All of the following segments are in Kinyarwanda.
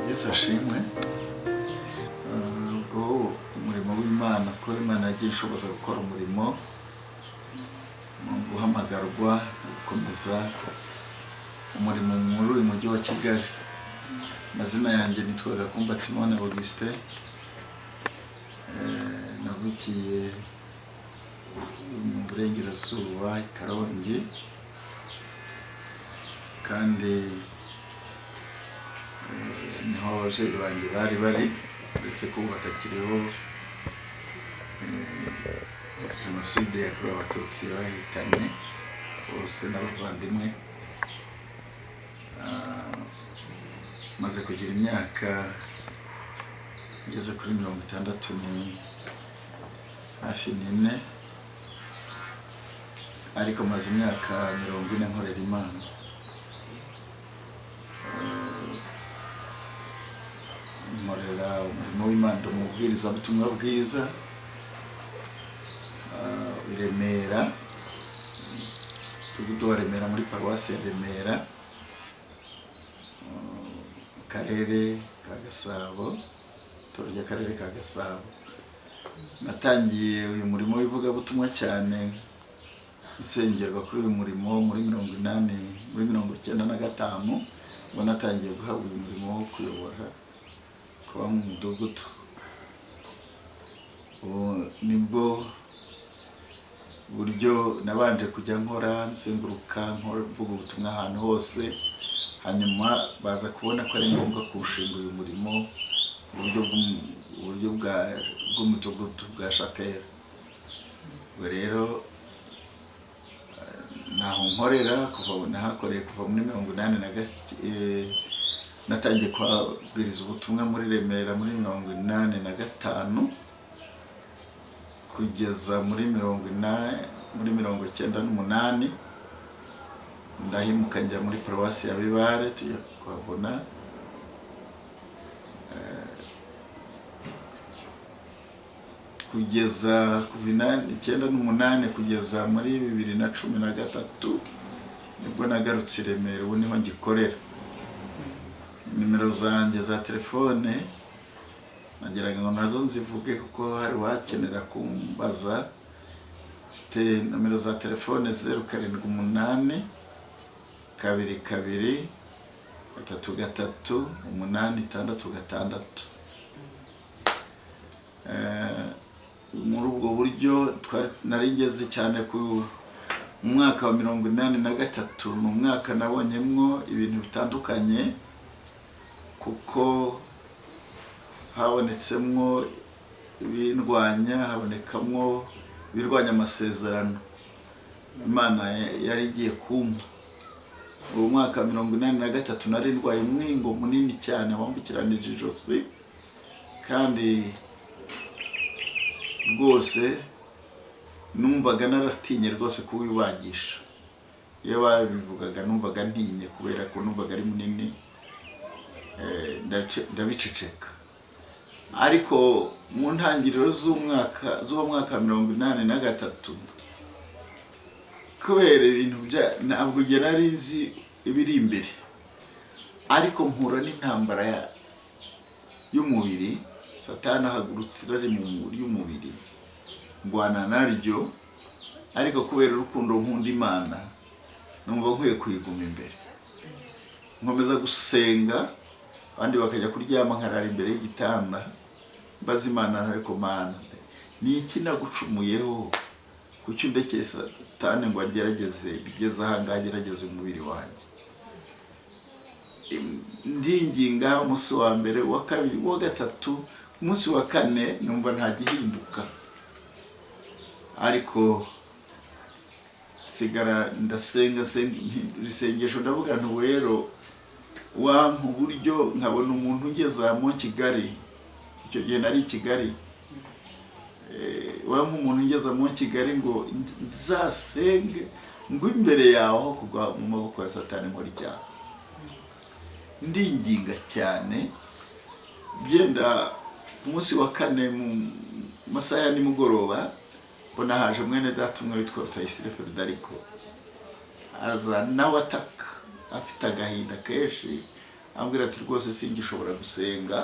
Yesu ashimwe. Ubwo umurimo w'Imana, ko Imana yagiye inshoboza gukora umurimo mu guhamagarwa no gukomeza umurimo muri uyu mujyi wa Kigali. Amazina yanjye nitwa Gakumba Timone Augustin. Navukiye mu burengerazuba i Karongi, kandi niho ababyeyi banjye bari bari, uretse ko ubu batakiriho. Jenoside yakorewe Abatutsi yabahitanye bose n'abavandimwe. Maze kugira imyaka ngeze kuri 60 ni hafi n'ine, ariko maze imyaka 40 nkorera Imana. Nkorera umurimo w'Imana, ndi umubwirizabutumwa bwiza i Remera, umudugudu wa Remera, muri paruwasi ya Remera, mu karere ka Gasabo, itorero ry'akarere ka Gasabo. Natangiye uyu murimo w'ivugabutumwa cyane nsengerwa kuri uyu murimo muri 80, muri 95, ubwo natangiye guhabwa uyu murimo wo kuyobora, kuba mu mudugudu. Ubu nibwo buryo nabanje kujya nkora, nzenguruka, nkora, mvuga ubutumwa ahantu hose. Hanyuma baza kubona ko ari ngombwa kuwushinga uyu murimo mu buryo bw'umudugudu bwa shapeli. Ubwo rero naho nkorera kuva, nahakoreye kuva muri 80 na natangiye kubwiriza ubutumwa muri Remera muri 85 kugeza muri 80, muri 98 ndahimuka njya muri paruwasi ya Bibare, tujya kuhabona. Kugeza kuva 98 kugeza muri 2013 nibwo nagarutse i Remera, ubu niho ngikorera. Nimero zanjye za telefone nageraga ngo nazo nzivuge kuko hari uwakenera kumbaza. Mfite nomero za telefone 078 22 33 866. Muri ubwo buryo nari ngeze cyane ku mwaka wa 83, ni umwaka nabonyemwo ibintu bitandukanye, kuko habonetsemwo ibindwanya, habonekamwo ibirwanya amasezerano Imana yari igiye kumpa. Uwo mwaka wa 83 nari ndwaye umwingo munini cyane wambukiranije ijosi, kandi rwose numvaga naratinye rwose kuwibagisha. Iyo babivugaga numvaga ntinye, kubera ko numvaga ari munini. Ndabiceceka. Ariko mu ntangiriro z'uwo mwaka wa 83, kubera ibintu bya ntabwo njye nari nzi ibiri imbere, ariko mpura n'intambara y'umubiri. Satani ahagurutse irari mu ry'umubiri, ndwana naryo, ariko kubera urukundo nkunda Imana numva nkwiye kuyiguma imbere, nkomeza gusenga. Abandi bakajya kuryama, nkarara imbere y'igitanda mbaza Imana: "Ariko Mana, ni iki nagucumuyeho? Kuki undekeye Satani ngo agerageze bigeze aha ngaha, agerageze umubiri wanjye?" Ndinginga umunsi wa mbere, uwa kabiri, uwa gatatu, umunsi wa kane numva nta gihinduka, ariko nsigara ndasenga, senga isengesho, ndavuga nti: "Ubu rero wampa uburyo nkabona umuntu ungeza mu Kigali." Icyo gihe nari i Kigali. Wampa umuntu ungeza mu Kigali ngo nzasenge ngo imbere yawe, aho kugwa mu maboko ya Satani nkora icyaha. Ndinginga cyane, byenda ku munsi wa kane mu masaha ya nimugoroba mbona haje mwene data umwe witwa Rutayisire Federico, aza nawe ataka afite agahinda kenshi. Ambwira ati: "Rwose singishobora gusenga,"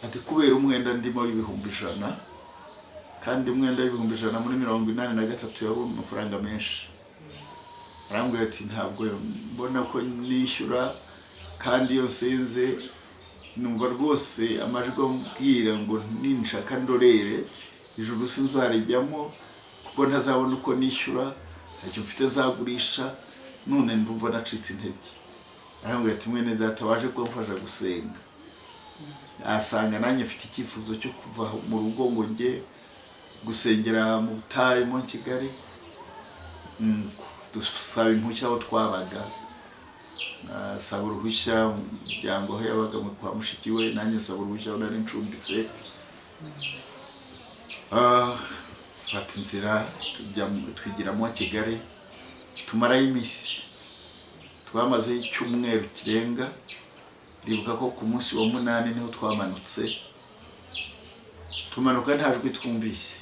ati, "kubera umwenda ndimo w'100,000." Kandi umwenda w'100,000 muri 83 yari amafaranga menshi. Arambwira ati: "Ntabwo mbona ko nishyura, kandi iyo nsenze numva rwose amajwi ambwira ngo ninshaka ndorere ijuru sinzarijyamo, kuko ntazabona uko nishyura, ntacyo mfite nzagurisha, none ndumva nacitse intege." Arambwira ati: "Mwene data, waje kumfasha gusenga?" Asanga nanjye mfite icyifuzo cyo kuva mu rugo ngo njye gusengera mu butayu mo Kigali. Dusaba impushya aho twabaga, asaba uruhushya umuryango aho yabaga kwa mushiki we, nanjye nsaba uruhushya aho nari ncumbitse. Fata inzira tujya twigiramo Kigali, tumarayo iminsi, twamazeyo icyumweru kirenga. Ndibuka ko ku munsi wa munani niho twamanutse, tumanuka nta jwi twumvise,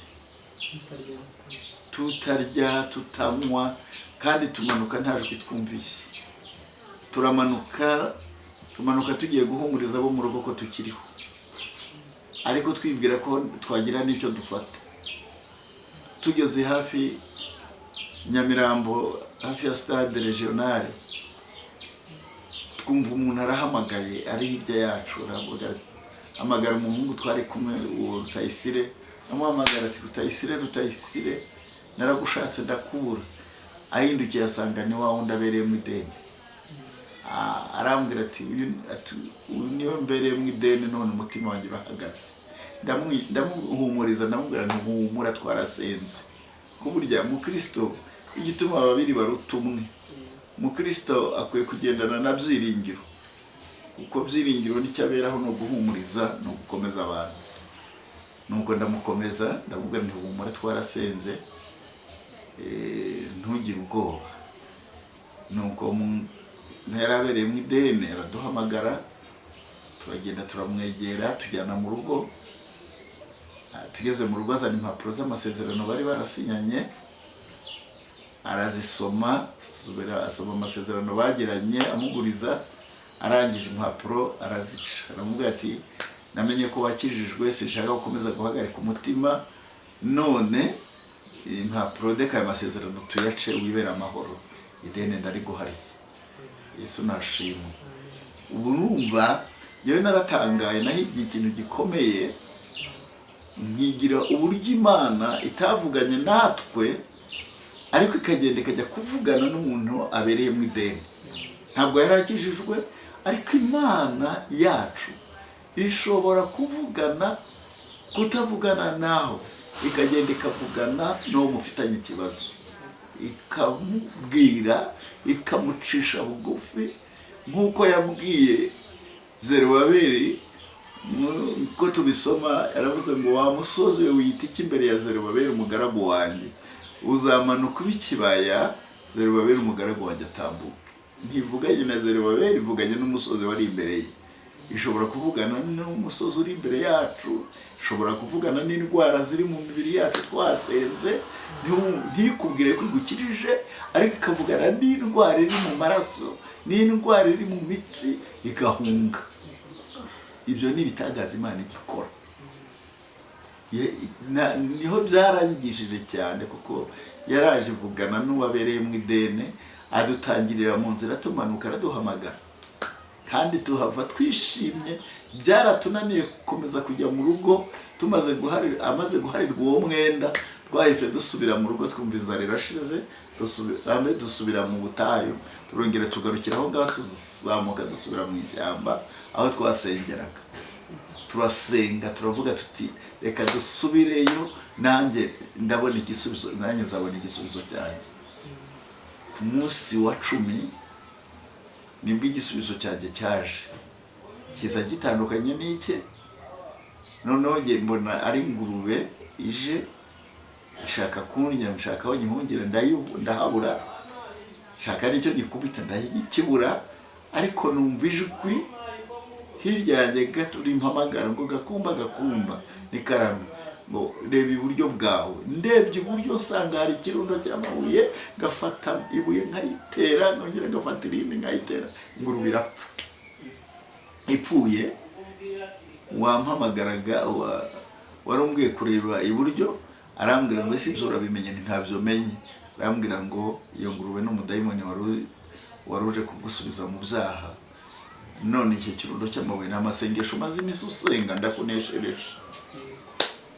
tutarya, tutanywa, kandi tumanuka nta jwi twumvise. Turamanuka, tumanuka tugiye guhumuriza abo mu rugo ko tukiriho, ariko twibwira ko twagira n'icyo dufata. Tugeze hafi Nyamirambo, hafi ya stade regionale, twumva umuntu arahamagaye ari hirya yacu, aravuga, hamagara umuhungu twari kumwe, uwo Rutayisire, amuhamagara ati: "Rutayisire, Rutayisire, naragushatse ndakubura." Ahindukiye asanga ni wa wundi abereyemo ideni. Arambwira ati: "Uyu," ati, "uyu niwe mbereyemo ideni, none umutima wanjye urahagaze." Ndamuhumuriza, ndamubwira nti: "Humura, twarasenze." Ko burya mukristo igituma babiri baruta umwe, mukristo akwiye kugendana na byiringiro, kuko byiringiro nicyo aberaho, ni uguhumuriza, ni ugukomeza abantu. Nuko ndamukomeza, ndamubwira nti: "Humura, twarasenze, ntugire ubwoba." Nuko yari abereyemo ideni araduhamagara, turagenda, turamwegera, tujyana mu rugo. Tugeze mu rugo azana impapuro z'amasezerano bari barasinyanye, arazisoma, asubira asoma amasezerano bagiranye amuguriza. Arangije impapuro arazica, aramubwira ati: "Namenye ko wakijijwe, sinshaka gukomeza guhagarika umutima, none impapuro, reka aya masezerano tuyace, wibere amahoro, ideni ndariguhariye." Yesu nashimwe. Ubu numva njyewe naratangaye, nahigiye ikintu gikomeye, nkigira uburyo Imana itavuganye natwe, ariko ikagenda ikajya kuvugana n'umuntu abereyemo ideni. Ntabwo yari akijijwe, ariko Imana yacu ishobora kuvugana, kutavugana naho, ikagenda ikavugana n'uwo mufitanye ikibazo, ikamubwira, ikamucisha bugufi, nk'uko yabwiye Zerubabeli. Uko tubisoma, yaravuze ngo: "Wa musozi we, wiyita iki imbere ya Zerubabeli umugaragu wanjye? Uzamanuka uba ikibaya, Zerubabeli umugaragu wanjye atambuke." Ntivuganye na Zerubabeli, ivuganye n'umusozi wari imbere ye. Ishobora kuvugana n'umusozi uri imbere yacu, ishobora kuvugana n'indwara ziri mu mibiri yacu twasenze, ntikubwire ko igukirije, ariko ikavugana n'indwara iri mu maraso, n'indwara iri mu mitsi, igahunga. Ibyo ni ibitangaza Imana igikora. Niho byaranyigishije cyane, kuko yaraje ivugana n'uwabereye mu ideni, adutangirira mu nzira tumanuka, araduhamagara, kandi tuhava twishimye. Byaratunaniye gukomeza kujya mu rugo tumaze guharir, amaze guharirwa uwo mwenda. Twahise dusubira mu rugo, twumva inzara irashize, dusubira mu butayu, turongera tugarukira aho ngaho, tuzamuka dusubira mu ishyamba aho twasengeraga, turasenga, turavuga tuti: "Reka dusubireyo, nanjye ndabona igisubizo, nanjye nzabona igisubizo cyanjye." Ku munsi wa 10 nibwo igisubizo cyanjye cyaje, kiza gitandukanye n'icye. Noneho njye mbona ari ingurube ije ishaka kundya, nshaka aho nyihungira ndahabura, nshaka n'icyo gikubita ndakibura, ariko numva ijwi hirya yanjye gato rimpamagara ngo: "Gakumba, Gakumba, ni karame," ngo: "Reba iburyo bwawe." Ndebye iburyo nsanga hari ikirundo cy'amabuye, ngafata ibuye nkaritera, nkongera ngafata irindi nkayitera, ingurube irapfa. Ipfuye, wampamagaraga wari umbwiye kureba iburyo, arambwira ngo: "Ese ibyo urabimenye?" Nti: "Ntabyo menye." Arambwira ngo: "Iyo ngurube ni umudayimoni wari uje kugusubiza mu byaha. None icyo kirundo cy'amabuye ni amasengesho maze iminsi usenga, ndakuneshereje."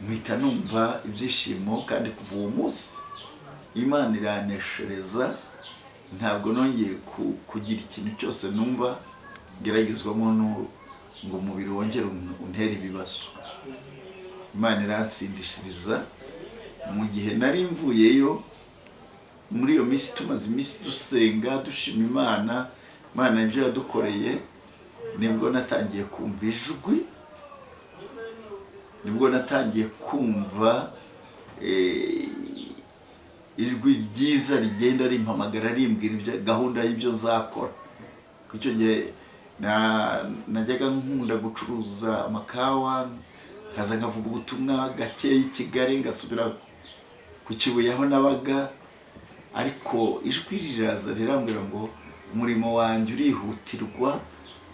Mpita numva ibyishimo, kandi kuva uwo munsi Imana iraneshereza. Ntabwo nongeye kugira ikintu cyose numva ngeragezwamo ngo umubiri wongere untere ibibazo. Imana iransindishiriza. Mu gihe nari mvuyeyo, muri iyo minsi tumaze iminsi dusenga, dushima Imana, Imana ibyo yadukoreye, nibwo natangiye kumva ijwi, nibwo natangiye kumva ijwi ryiza rigenda rimpamagara, rimbwira ibyo gahunda y'ibyo nzakora. Kuko icyo gihe najyaga nkunda gucuruza amakawa, nkaza nkavuga ubutumwa gakeya i Kigali, ngasubira ku Kibuye aho nabaga. Ariko ijwi riraza rirambwira ngo: "Umurimo wanjye urihutirwa,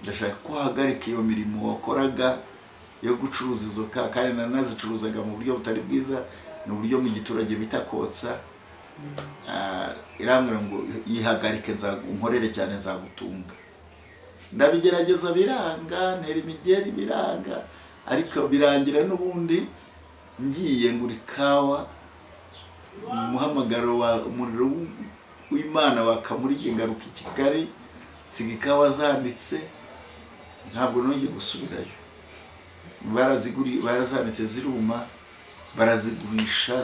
ndashaka ko uhagarika iyo mirimo wakoraga yo gucuruza izo kawa." Kandi nanazicuruzaga mu buryo butari bwiza, ni uburyo mu giturage bita kotsa. Irambwira ngo: "Yihagarike, unkorere cyane, nzagutunga." Ndabigerageza biranga, ntera imigeri biranga, ariko birangira n'ubundi ngiye ngura ikawa. Umuhamagaro wa umuriro w'Imana wakamuriye, ngaruka i Kigali, nsiga ikawa zanitse, ntabwo nongeye gusubirayo. Barazanitse ziruma, barazigurisha,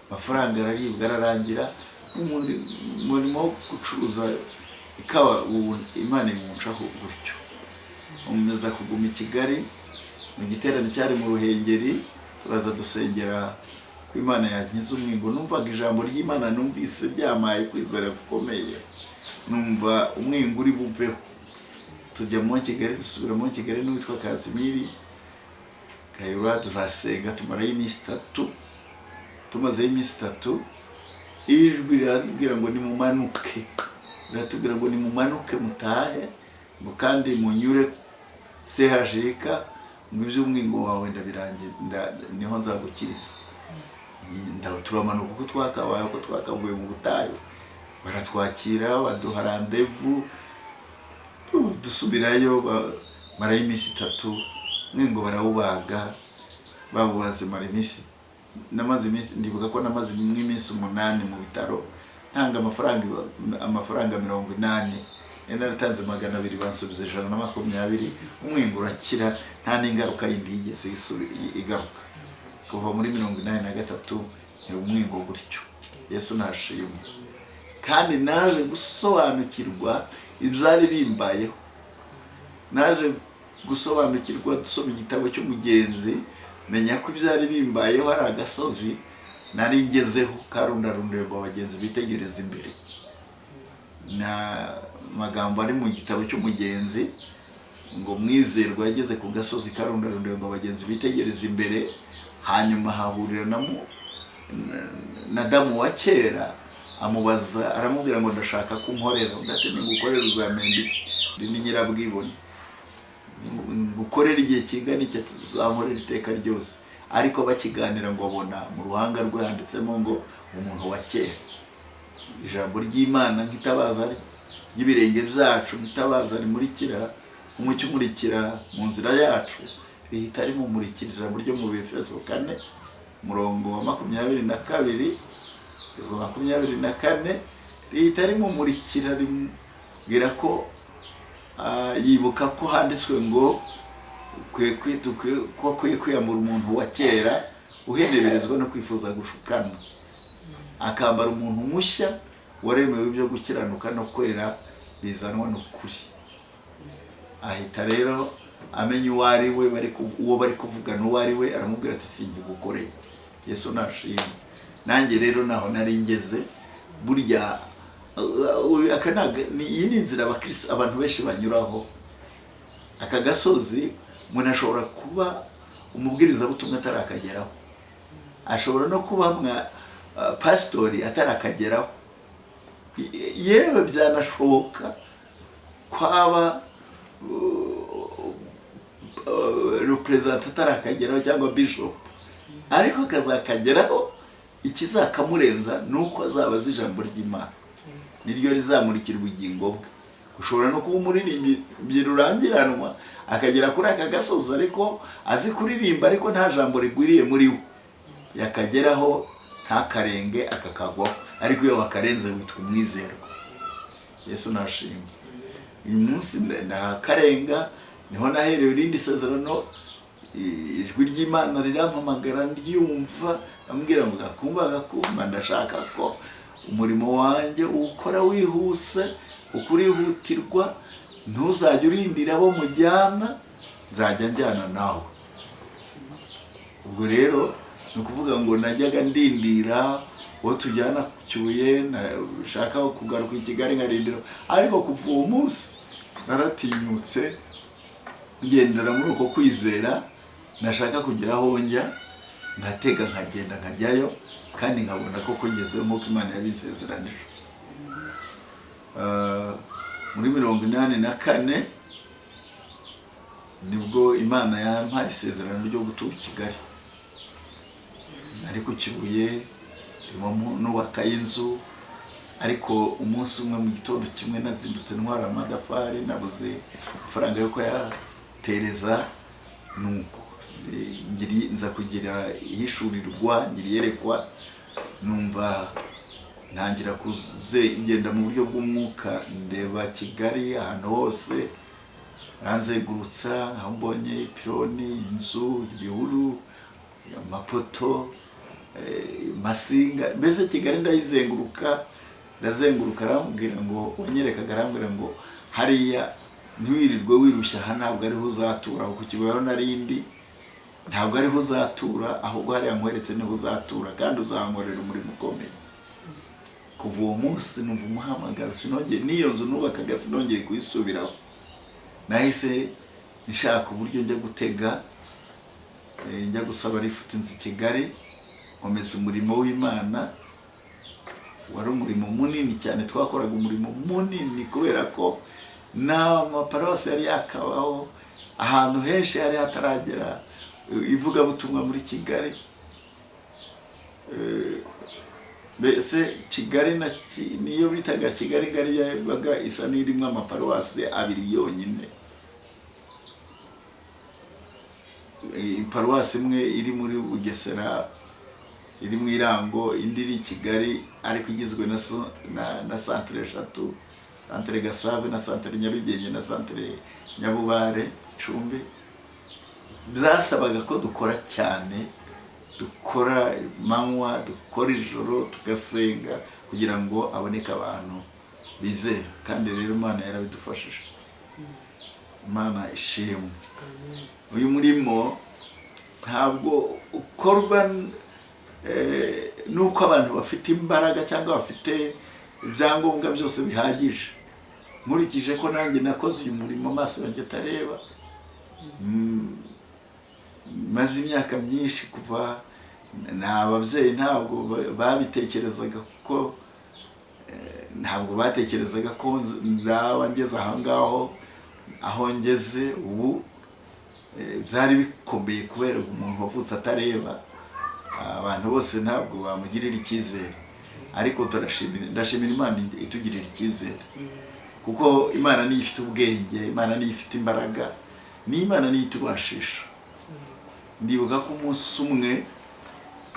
amafaranga araribwa ararangira. Umurimo wo gucuruza ikawa ubu Imana iwuncaho gutyo. Nkomeza kuguma i Kigali. Mu giterane cyari mu Ruhengeri, turaza dusengera ko Imana yankiza umwingo. Numvaga ijambo ry'Imana numvise ryamaye kwizera gukomeye, numva umwingo uri buveho. Tujya muri Kigali, dusubira muri Kigali n'uwitwa Kazimiri Kayura, turasenga, tumarayo iminsi 3. Tumazeyo iminsi 3, ijwi rirabwira ngo: "Nimumanuke." Riratubwira ngo: "Nimumanuke mutahe," ngo kandi munyure CHUK, ngo iby'umwingo wawe ndabirangiye, niho nzagukiriza. Turamanuka uko twakabaye, uko twakavuye mu butayu. Baratwakira, baduha randevu, dusubirayo, marayo iminsi 3, umwingo barawubaga. Babubaze, mara iminsi, namaze iminsi, ndibuka ko namaze nk'iminsi 8 mu bitaro, ntanga amafaranga 80. Nari naratanze 200, bansubiza 120. Umwingo urakira, nta n'ingaruka yindi yigeze igaruka. Kuva muri 83 ni umwingo gutyo. Yesu nashimwe. Kandi naje gusobanukirwa ibyari bimbayeho, naje gusobanukirwa dusoma igitabo cy'Umugenzi, menya ko ibyari bimbayeho ari agasozi nari ngezeho karundarundiye ngo abagenzi bitegereze imbere. Na magambo ari mu gitabo cy'Umugenzi ngo: "Mwizerwa yageze ku gasozi karundarundiye ngo abagenzi bitegereze imbere, hanyuma hahurira na Damu wa kera, amubaza, aramubwira ngo: 'Ndashaka ko unkorera.' Undi ati: 'Ningukorera uzampemba iki?' Ndi ni nyirabwibone. Ngukorera igihe kingana iki?' Ati: 'Uzankorera iteka ryose.' Ariko bakiganira, ngo abona mu ruhanga rwe handitsemo ngo: 'Umuntu wa kera.'" Ijambo ry'Imana nk'itabaza ry'ibirenge byacu, nk'itabaza rimurikira, umucyo umurikira mu nzira yacu, rihita rimumurikira. Ijambo ryo mu Befeso 4, umurongo wa 22 kugeza 24, rihita rimumurikira, rimubwira ko yibuka ko handitswe ngo ko akwiye kwiyambura umuntu wa kera uheneberezwa no kwifuza gushukana, akambara umuntu mushya waremewe ibyo gukiranuka no kwera bizanwa n'ukuri. Ahita rero amenya uwo ari we, uwo bari kuvugana uwo ari we, aramubwira ati: "Sinkigukoreye." Yesu nashimwe. Nanjye rero naho nari ngeze burya, aka iyi ni inzira abakristo, abantu benshi banyuraho. Aka gasozi umuntu ashobora kuba umubwirizabutumwa atarakageraho, ashobora no kuba pasitori atarakageraho, yewe byanashoboka kwaba représente atarakageraho cyangwa bishop, ariko akazakageraho. Ikizakamurenza ni uko azaba azi ijambo ry'Imana, niryo rizamurikira ubugingo bwe. Ushobora no kuba umuririmbyi rurangiranwa, akagera kuri aka gasozi, ariko azi kuririmba, ariko nta jambo rigwiriye muri we, yakageraho ntakarenge, akakagwaho. Ariko iyo wakarenze witwa umwizerwa. Yesu nashimwe. Uyu munsi ndahakarenga, niho naherewe irindi sezerano. Ijwi ry'Imana rirampamagara, ndyumva, ambwira ngo: "Gakumba, Gakumba, ndashaka ko umurimo wanjye uwukora wihuse, uko urihutirwa. Ntuzajye urindira abo mujyana, nzajya njyana nawe." Ubwo rero ni ukuvuga ngo najyaga ndindira uwo tujyana ku Kibuye, nashaka kugaruka i Kigali nkarindira. Ariko kuva uwo munsi naratinyutse, ngendera muri uko kwizera. Nashaka kugira aho njya, nkatega, nkagenda, nkajyayo, kandi nkabona koko ngezeyo nk'uko Imana yabisezeranije. Muri 84 nibwo Imana yampaye isezerano ryo gutura i Kigali. Nari ku Kibuye, ndimo nubaka inzu, ariko umunsi umwe mu gitondo kimwe nazindutse ntwara amatafari, nabuze amafaranga yo kuyatereza. Nuko nza kugira ihishurirwa, ngira iyerekwa, numva ntangira kugenda mu buryo bw'umwuka, ndeba Kigali ahantu hose, aranzengurutsa, aho mbonye ipironi, inzu, ibihuru, amapoto, masinga, mbese Kigali ndayizenguruka, ndazenguruka. Arambwira ngo, wanyerekaga arambwira ngo: "Hariya ntiwirirwe wirushya, aha ntabwo ariho uzatura." Aho ku Kibuye aho narindi, "Ntabwo ariho uzatura, ahubwo hariya nkweretse niho uzatura, kandi uzankorera umurimo ukomeye." Kuva uwo munsi numva umuhamagaro, sinongeye n'iyo nzu nubakaga, sinongeye kuyisubiraho. Nahise nshaka uburyo njya gutega, njya gusaba lifuti inzu i Kigali, nkomeza umurimo w'Imana. Wari umurimo munini cyane, twakoraga umurimo munini kubera ko n'amaparuwasi yari yakabaho, ahantu henshi hari hataragera ivugabutumwa muri Kigali. Mbese Kigali na niyo bitaga Kigali ngari yabaga isa n'irimo amaparuwasi abiri yonyine. Paruwasi imwe iri muri Bugesera, iri mu Irango, indi iri i Kigali, ariko igizwe na santere eshatu: santere Gasave na santere Nyarugenge na santere Nyabubare Gicumbi. Byasabaga ko dukora cyane, dukora manywa, dukora ijoro, tugasenga kugira ngo aboneke abantu bizera. Kandi rero Imana yarabidufashije, Imana ishimwe. Uyu murimo ntabwo ukorwa n'uko abantu bafite imbaraga cyangwa bafite ibyangombwa byose bihagije. Nkurikije ko nanjye nakoze uyu murimo amaso yanjye atareba, maze imyaka myinshi, kuva ni ababyeyi ntabwo babitekerezaga, kuko ntabwo batekerezaga ko nzaba ngeze aho ngaho aho ngeze ubu. Byari bikomeye kubera umuntu wavutse atareba, abantu bose ntabwo bamugirira icyizere. Ariko turashimira, ndashimira Imana itugirira icyizere, kuko Imana niyo ifite ubwenge, Imana niyo ifite imbaraga, ni Imana niyo itubashisha. Ndibuka ko umunsi umwe,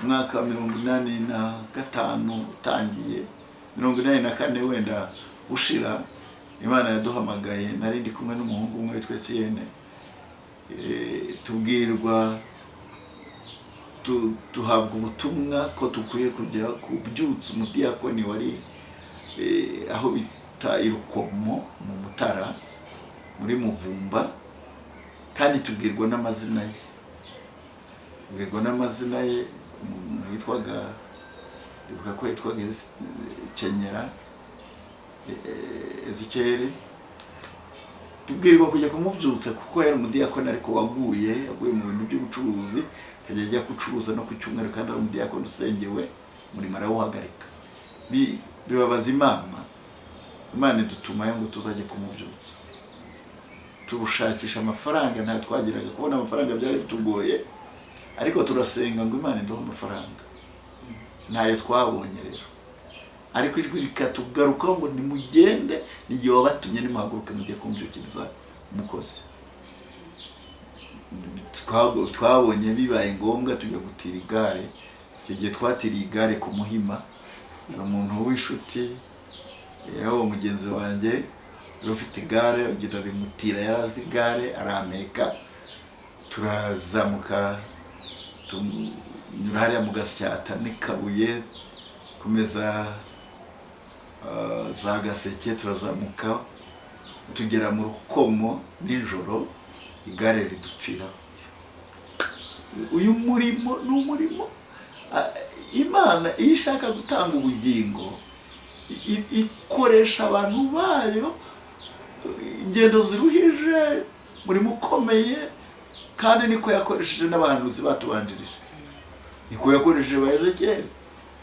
umwaka wa 85 utangiye, 84 wenda ushira, Imana yaduhamagaye. Nari ndi kumwe n'umuhungu umwe witwa Etienne. Tubwirwa, duhabwa ubutumwa ko dukwiye kujya kubyutsa umudiyakoni wari aho bita i Rukomo mu Mutara muri Muvumba, kandi tubwirwa n'amazina ye, tubwirwa n'amazina ye, umuntu yitwaga, ndibuka ko yitwaga Kenyera Ezekiyeli. Tubwirwa kujya kumubyutsa kuko yari umudiyakoni, ariko waguye, yaguye mu bintu by'ubucuruzi, akajya ajya gucuruza no ku cyumweru, kandi ari umudiyakoni usengewe, umurimo arawuhagarika. Bibabaza Imana. Imana idutumayo ngo tuzajye kumubyutsa. Turushakisha amafaranga, ntayo twagiraga, kubona amafaranga byari bitugoye, ariko turasenga ngo Imana iduhe amafaranga, ntayo twabonye rero. Ariko ijwi rikatugarukaho ngo nimugende, n'igihe wabatumye, nimuhaguruke mujye kumbyukiriza umukozi. Twabonye bibaye ngombwa tujya gutira igare. Icyo gihe twatiriye igare ku Muhima, hari umuntu w'inshuti yewe mugenzi wanjye yari ufite igare, aragenda rimutira, yari azi igare, arampeka, turazamuka tunyura hariya mu Gasyata n'Ikabuye, komeza za Gaseke, turazamuka tugera mu Rukomo nijoro, igare ridupfiraho. Uyu murimo ni umurimo Imana iyo ishaka gutanga ubugingo ikoresha abantu bayo ingendo ziruhije, umurimo ukomeye, kandi niko yakoresheje n'abahanuzi batubanjirije, niko yakoresheje ba Ezekiyeli.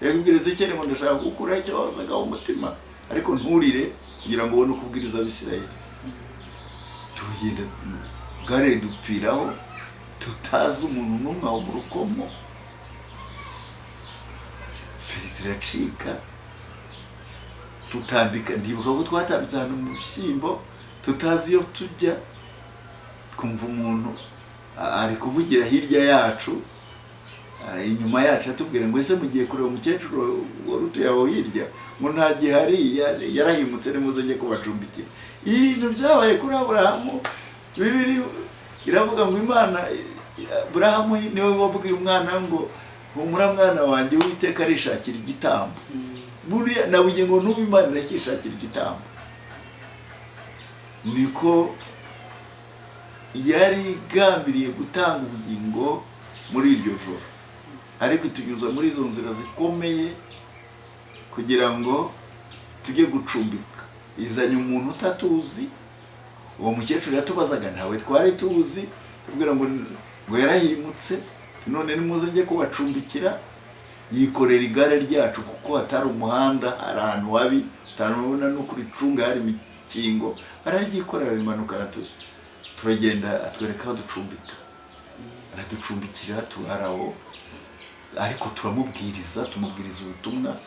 Yabwira Ezekiyeli ngo ndashaka gukuraho icyo wahozagaho umutima, ariko nturire, kugira ngo ubone uko ubwiriza Abisirayeli. Tugenda gare dupfiraho, tutazi umuntu n'umwe aho mu Rukomo, feri ziracika, tutambika. Ndibuka ko twatambitse ahantu mu bishyimbo, tutazi iyo tujya, twumva umuntu ari kuvugira hirya yacu, inyuma yacu, atubwira ngo ese mugiye kureba umukecuru wari utuye aho hirya? Ngo nta gihari, yarahimutse, nimuze njye kubacumbikira. Ibintu byabaye kuri Aburahamu, Bibiri iravuga ngo Imana, Aburahamu niwe wabwiye umwana we ngo humura mwana wanjye, Uwiteka arishakira igitambo. Buriya na bugingo n'ubu Imana iracyishakira igitambo. Niko yari igambiriye gutanga ubugingo muri iryo joro, ariko itunyuza muri izo nzira zikomeye kugira ngo tujye gucumbika. Izanye umuntu utatuzi, uwo mukecuru yatubazaga ntawe twari tuzi, tubwira ngo yarahimutse, none nimuze njye kubacumbikira. Yikorera igare ryacu kuko hatari umuhanda, hari ahantu habi utanabona no kuricunga, hari imikingo, araryikorera rimanuka, turagenda, atwereka aho ducumbika, araducumbikira, turara aho. Ariko turamubwiriza, tumubwiriza ubutumwa,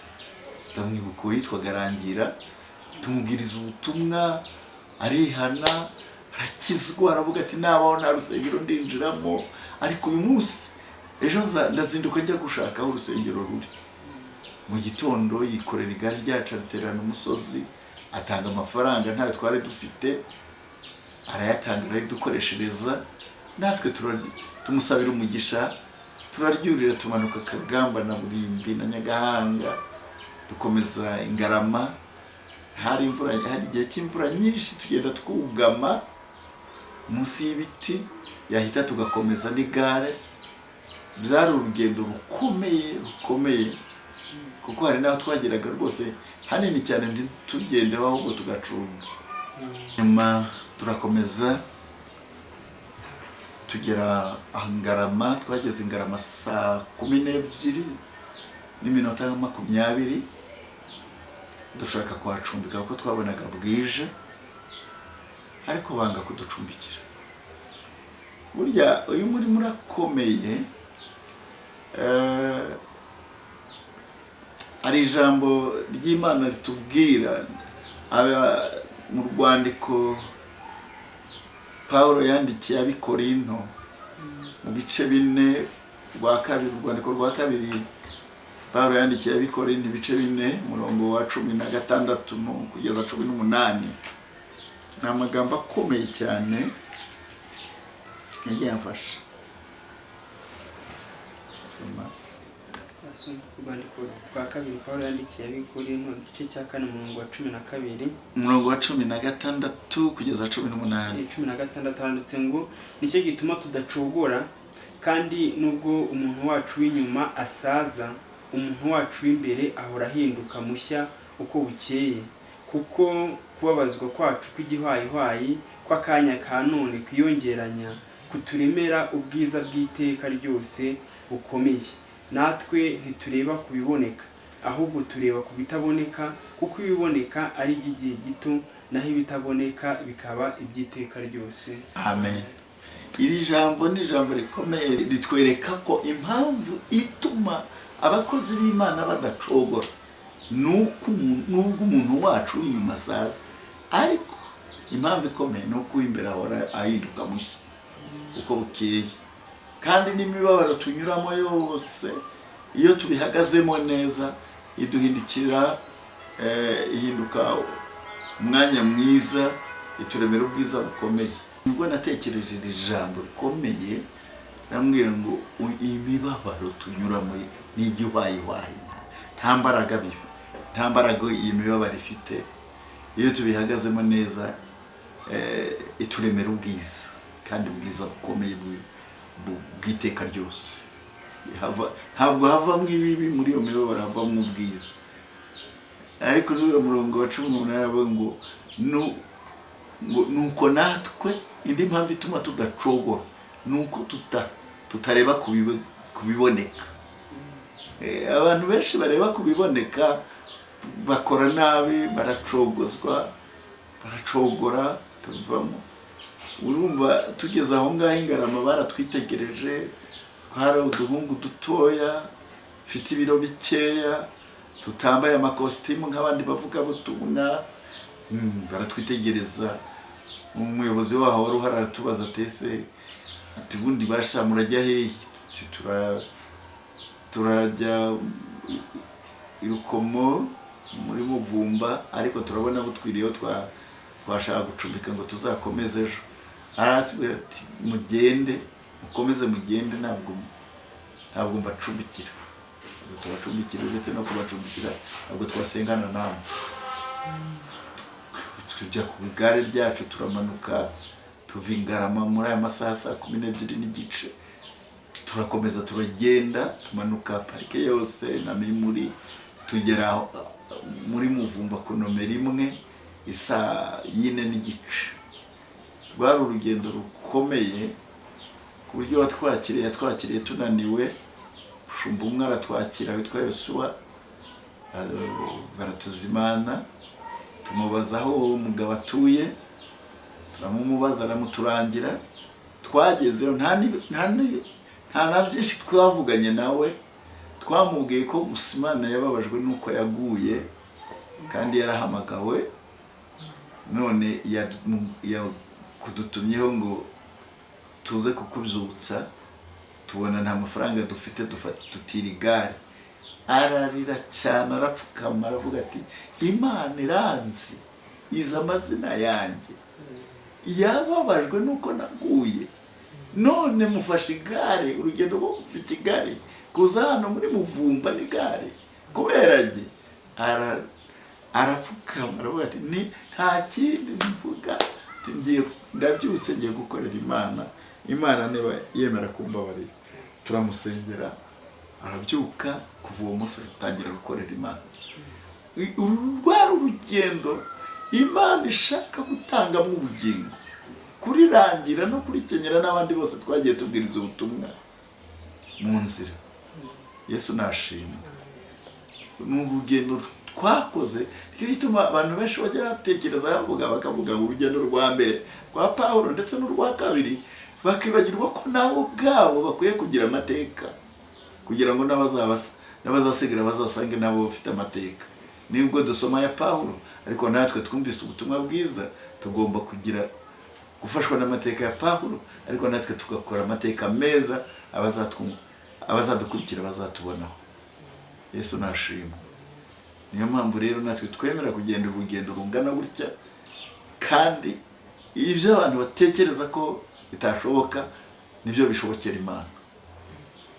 ndamwibuka uwitwaga Rangira, tumubwiriza ubutumwa, arihana, arakizwa, aravuga ati nabaho nta rusengero ndinjiramo, ariko uyu munsi ejo ndazinduka njya gushaka aho urusengero ruri. Mu gitondo yikorera igare ryacu, ariterana umusozi, atanga amafaranga ntayo twari dufite, arayatanga, arayidukoreshereza, natwe tumusabira umugisha, turaryurira, tumanuka Kagamba na Burimbi na Nyagahanga, dukomeza Ingarama. Hari imvura, hari igihe cy'imvura nyinshi, tugenda twugama munsi y'ibiti, yahita tugakomeza n'igare. Byari urugendo rukomeye rukomeye, kuko hari n'aho twageraga rwose hanini cyane ntitugendeho, ahubwo tugacunga. Nyuma turakomeza tugera Ngarama. Twageze Ngarama 12:20, dushaka kuhacumbika kuko twabonaga bwije, ariko banga kuducumbikira. Burya uyu murimo urakomeye. Hari ijambo ry'Imana ritubwira mu rwandiko Pawulo yandikiye ab'i Korinto mu bice 4, rwa kabiri, urwandiko rwa kabiri Pawulo yandikiye ab'i Korinto, ibice 4, umurongo wa 16 kugeza 18. Ni amagambo akomeye cyane yagiye amfasha. Soma. Urwandiko rwa kabiri Pawulo yandikiye ab'i Korinto, igice cya 4, umurongo wa 12. Umurongo wa 16 kugeza 18. 16 handitse ngo nicyo gituma tudacogora, kandi nubwo umuntu wacu w'inyuma asaza, umuntu wacu w'imbere ahora ahinduka mushya uko bukeye, kuko kubabazwa kwacu kw'igihwayihwayi kw'akanya ka none kwiyongeranya kuturemera ubwiza bw'iteka ryose bukomeye. Natwe ntitureba ku biboneka, ahubwo tureba ku bitaboneka, kuko ibiboneka ari iby'igihe gito, naho ibitaboneka bikaba iby'iteka ryose. Amen. Iri jambo ni ijambo rikomeye, ritwereka ko impamvu ituma abakozi b'Imana badacogora nuko nubwo umuntu wacu w'inyuma asaza, ariko impamvu ikomeye ni uko uw'imbere ahora ahinduka mushya uko bukeye. Kandi n'imibabaro tunyuramo yose, iyo tubihagazemo neza, iduhindukira, ihinduka umwanya mwiza, ituremera ubwiza bukomeye. Nibwo natekereje iri jambo rikomeye, ndamubwira ngo imibabaro tunyuramo ni igihwayihwayi, nta mbaraga bibi, nta mbaraga iyi mibabaro ifite. Iyo tubihagazemo neza, ituremera ubwiza, kandi ubwiza bukomeye bw'iteka ryose. Ntabwo havamo ibibi muri iyo mibabaro, havamo ubwiza. Ariko n'uyu murongo wa 18 avuga ngo nuko natwe, indi mpamvu ituma tudacogora nuko tutareba kubiboneka. Abantu benshi bareba kubiboneka, bakora nabi, baracogozwa, baracogora, bakabivamo. Urumva tugeze aho ngaho Ingarama baratwitegereje, twari uduhungu dutoya, mfite ibiro bikeya, tutambaye amakositimu nk'abandi bavuga butumwa, baratwitegereza. Umuyobozi waho wari uhari aratubaza ati ese, ati ubundi basha murajya hehe? Turajya i Rukomo muri Muvumba, ariko turabona butwiriyeho, twashaka gucumbika ngo tuzakomeze ejo. Aratubwira ati mugende, mukomeze mugende, ntabwo mbacumbikira, ntabwo tubacumbikira, uretse no kubacumbikira ntabwo twasengana namwe. Tujya ku igare ryacu turamanuka, tuva Ingarama muri aya masaha saa 12:30, turakomeza turagenda, tumanuka parike yose na Mimuri, tugera muri Muvumba ku nomero 1 isaa 4:15. Rwari urugendo rukomeye ku buryo watwakiriye yatwakiriye tunaniwe. Shumba umwe aratwakira witwa Yosuwa, baratuzimana, tumubaza aho uwo mugabo atuye, turamumubaza aramuturangira. Twagezeyo nta na byinshi twavuganye nawe, twamubwiye ko gusa Imana yababajwe nuko yaguye kandi yarahamagawe, none yakudutumyeho ngo tuze kukubyutsa, tubona nta mafaranga dufite, tutira igare. Ararira cyane, arapfukama, aravuga ati Imana iranzi, izi amazina yanjye, yababajwe nuko naguye, none mufashe igare, urugendo rwo kuva i Kigali kuza hano muri Muvumba n'igare kubera njye. Arapfukama aravuga ati ni nta kindi mvuga, ngiye ndabyutse ngiye gukorera Imana, Imana niba yemera kumbabarira. Turamusengera arabyuka, kuva uwo munsi atangira gukorera Imana. Uru rwari urugendo Imana ishaka gutangamo ubugingo, kurirangira no kurikenyera n'abandi bose twagiye tubwiriza ubutumwa mu nzira. Yesu nashimwe. Ni urugendo twakoze, nicyo gituma abantu benshi bajya batekereza bavuga, bakavuga ngo urugendo rwa mbere rwa Pawulo ndetse n'urwa kabiri, bakibagirwa ko nabo ubwabo bakwiye kugira amateka, kugira ngo n'abazasigara bazasange nabo bafite amateka. Nubwo dusoma ya Pawulo, ariko natwe twumvise ubutumwa bwiza, tugomba kugira gufashwa n'amateka ya Pawulo, ariko natwe tugakora amateka meza abazadukurikira bazatubonaho. Yesu nashimwe. Niyo mpamvu rero natwe twemera kugenda urugendo rungana gutya, kandi ibyo abantu batekereza ko bitashoboka nibyo bishobokera Imana.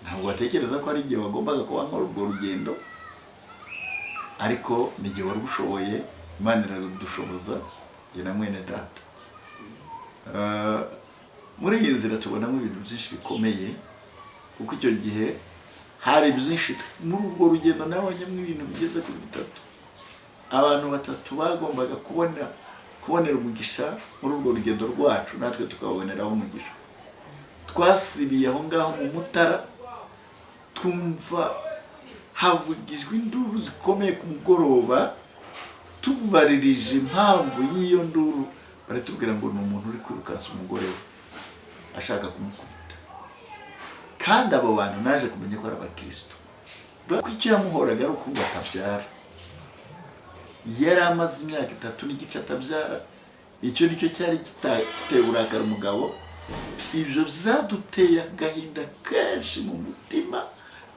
Ntabwo batekereza ko ari igihe wagombaga kuba nkora urwo rugendo, ariko ni igihe wari ushoboye, Imana iradushoboza, njye na mwene data. Muri iyi nzira tubonamo ibintu byinshi bikomeye, kuko icyo gihe hari byinshi. Muri urwo rugendo nabonyemo ibintu bigeze kuri bitatu. Abantu batatu bagombaga kubonera umugisha muri urwo rugendo rwacu, natwe tukaboneraho umugisha. Twasibiye aho ngaho mu Mutara, twumva havugijwe induru zikomeye ku mugoroba, Tubaririje impamvu y'iyo nduru, baratubwira ngo ni umuntu uri kwirukansa umugore we ashaka kumukubita. Kandi abo bantu naje kumenya ko ari abakristo, kuko icyo yamuhoraga ari uko ngo atabyara. Yari amaze imyaka 3 n'igice atabyara. Icyo nicyo cyari kitateye uburakari umugabo. Ibyo byaduteye agahinda kenshi mu mutima,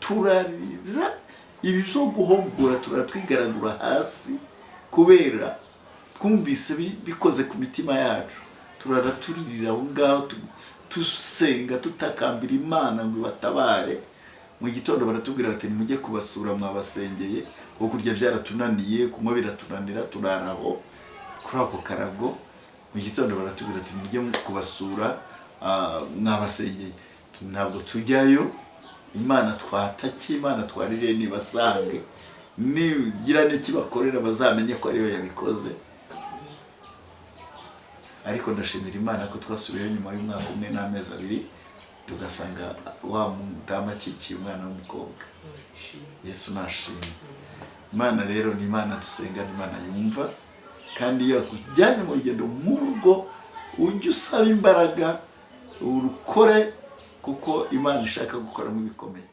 turarira ibi byo guhogora, turatwigaragura hasi kubera twumvise bikoze ku mitima yacu. Turara turirira aho ngaho, tusenga, tutakambira Imana ngo ibatabare. Mu gitondo baratubwira bati: "Nimujye kubasura, mwabasengeye, kuko kurya byaratunaniye, kunywa biratunanira, turara aho kuri ako karago." Mu gitondo baratubwira ati: "Mujye kubasura, mwabasengeye." Ntabwo tujyayo. Imana twatakiye, Imana twaririye, nibasange, nigira n'ikibakorera bazamenye ko ariyo yabikoze. Ariko ndashimira Imana ko twasubiyeyo nyuma y'umwaka umwe n'amezi 2, tugasanga wa mudamu akikiye umwana w'umukobwa. Yesu nashimwe. Imana rero ni Imana dusenga, ni Imana yumva. Kandi iyo yakujyanye mu rugendo nk'urwo, ujye usaba imbaraga urukore, kuko Imana ishaka gukoramo ibikomeye.